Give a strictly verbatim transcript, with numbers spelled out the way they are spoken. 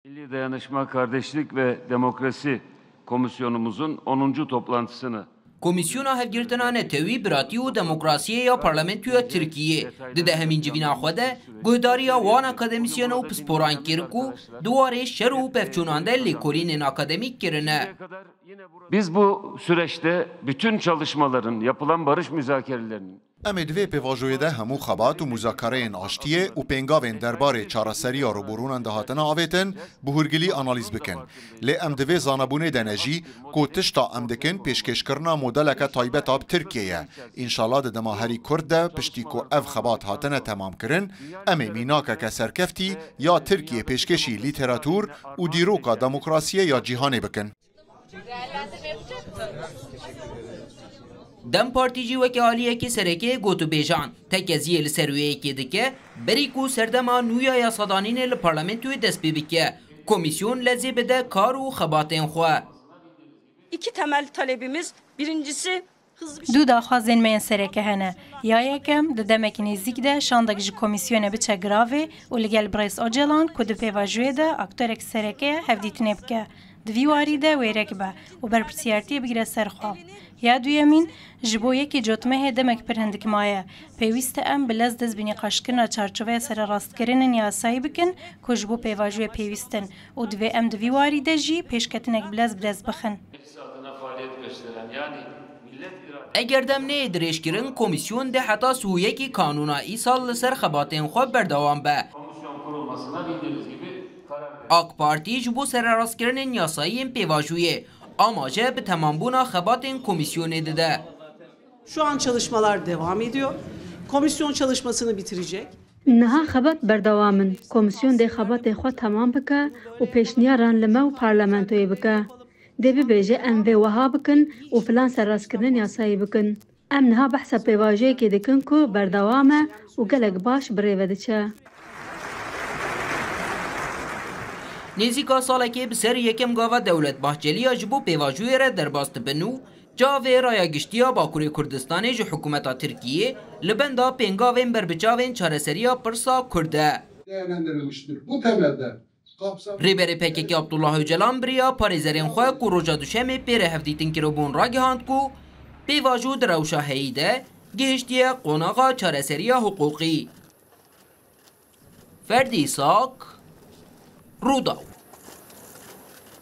Milli Dayanışma, Kardeşlik ve Demokrasi Komisyonumuzun onuncu toplantısını Komîsyona Hevgirtina Netewî, Biratî û Demokrasiyê ya Parlamentoya Tirkiyê di dehemîn civîna xwe de guhdariya wan akademîsyen û pisporan kir ku di warê şer û pevçûnan de lêkolînên akademîk kirine. Biz bu süreçte bütün çalışmaların, yapılan barış müzakerelerinin Em ê di vê pêvajoyê de hemû xebat û muzakereyên aştiyê û pêngavên derbarê çareseriya rûbirûnan de hatine avêtin, bi hûrgilî analîz bikin. Lê em di vê zanebûnê de ne jî ku tişta em dikin pêşkêşkirina modeleke taybet a bi Tirkiyê ye. Înşallah di dema herî kurt de piştî ku ev xebat hatine temamkirin, em ê mînakeke serkeftî ya Tirkiyê pêşkêşî lîteratûr û dîroka demokrasiyê ya cîhanê bikin. DEM Partî jî weke aliyekî serekê gotûbêjan tekeziyê li ser wê yekê dike, berî ku serdema nû ya yasadanînê li parlamentoyê dest pê bike, komîsyon lezê bide kar û xebatên xwe. İki temel talebimiz, birincisi hızlı bir Du daxwazên me yên sereke hene. Ya yekem, di demekî nêzîk de şandek ji komîsyonê biçe giravê û li gel birêz Ocalan ku di pêvajoyê de aktorek sereke ye hevdîtinê bike. Di vî warî de wêrek be û berpirsiyartiyê bigire ser xwe. Ya duyemîn, ji bo yekê cotmehê demek pir hindik maye. Pêwîst e em bi lez dest bi nîqaşkirina çarçoveya sererastkirinên yasayî bikin ku ji bo pêvajoyê pêwîst in û divê em di vî warî de jî pêşketinek bi lez bi dest bixin. Eger dem neyê dirêjkirin, komîsyon dê heta sî û yekê Kanûna îsal li ser xebatên xwe berdewam be. Komisyon kurulmasına bildiğiniz gibi karar verildi. AK Partî ji bo sererastkirinên yasayî yên pêvajoyê amaje bi temambûna xebatên komîsyonê dide. Şu an çalışmalar devam ediyor. Komisyon çalışmasını bitirecek. Niha xebat berdewam in. Komîsyon dê xebatê xwe temam bike û pêşniyaran li me û parlamentoyê bike. Dê bibêje em vê wiha bikin û filan serrastkirinên yasayî bikin. Em niha behsa pêvajoyekê dikin ku berdewam e û gelek baş bi rê ve diçe. Nêzîka salekê bi ser yekem gava Dewlet Bahçeliya ji bo pêvajoyê re derbas dibin û çavê raya giştî ya Bakurê Kurdistanê ji hikûmeta Tirkiyê li benda pêngavên berbiçavên çareseriya pirsa Kurd e. Değerlendirilmiştir. Bu temelde kapsam Rêberê P K K Abdullah Ocalan bi riya parêzerên xwe ku roja Duşemê pê re hevdîtin kiribûn ragihand ku pêvajo di rewşa heyî de gihiştiye qonaxa çareseriya hiqûqî. Ferdî Sak, Rûdaw.